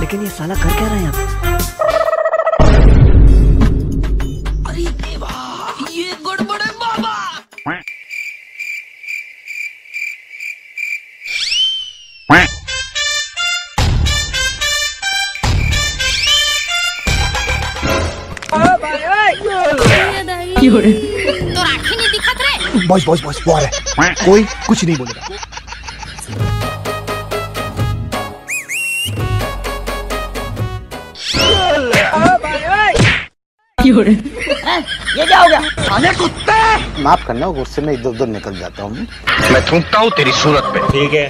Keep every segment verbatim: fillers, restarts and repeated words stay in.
लेकिन ये साला कर क्या रहा है यहाँ पे? अरे देवा, ये गड़बड़ है बाबा। तोर आँखी नहीं दिखत रे। बॉस, बॉस, बॉस, वो आ रहा है। कोई कुछ नहीं बोलेगा। ये क्या हो गया? साले कुत्ते! माफ करना, गुस्से में इधर उधर निकल जाता हूँ। मैं थूकता हूँ तेरी सूरत पे। ठीक है।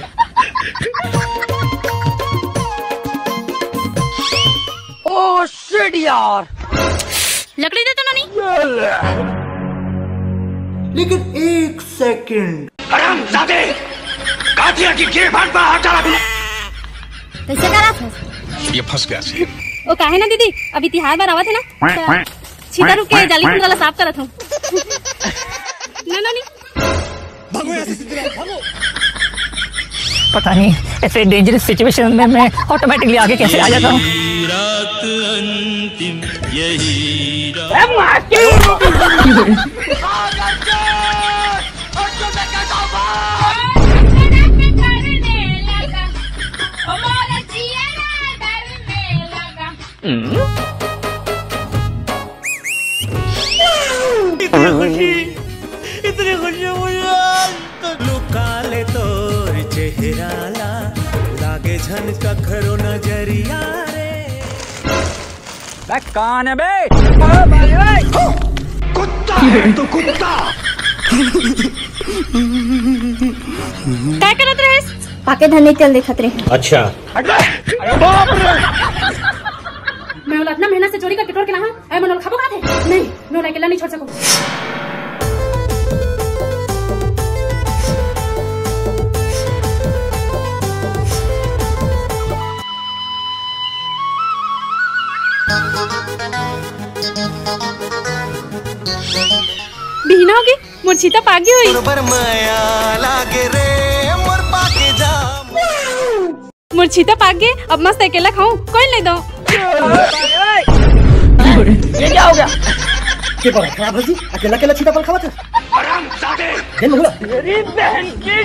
ओ शिट यार। लकड़ी दे तो नोनी। लेकिन एक सेकंड। हरामजादे! कातिया की गिरफ्त पर हाथ डाला तूने। कैसे करा था? ये फंस गया सीन। ओ काहे ना दीदी, अभी तिहार बार आवत है ना, त छीता रुक के जाली कुंदरा ला साफ करत हूँ। ना नोनी। पता नहीं ऐसे डेंजरस सिचुएशन में मैं ऑटोमेटिकली आगे कैसे आ जाता हूँ। इतनी खुशी, इतनी खुशी मुझे आज तक। लुका ले तोर चेहरा ला, लागे झन कखरो नजरिया रे। बे कौन है बे? कुत्ता है तू, कुत्ता। काय करत रहेस? पाके धन नहीं तेल देखत रहे। अच्छा। मैं ओला इतना मेहनत से चोरी करके टोर के लाहा, अरे मन ओला खाबो खाथे? नहीं, मैं ओला अकेला नहीं छोड़ सकूं। बिहना होगे, मोर छीता पाक गे होई। मोर बर मया लागे रे, मोर पाके जाम। मोर छीता पाक गे, अब मस्त अकेला खाऊं, कोई नहीं दो। ये क्या हो गया? के बड़ा खराब है जी, अकेला अकेला छीता फल खावा था। हरामजादे! दिन मुगला। मेरी बहन की।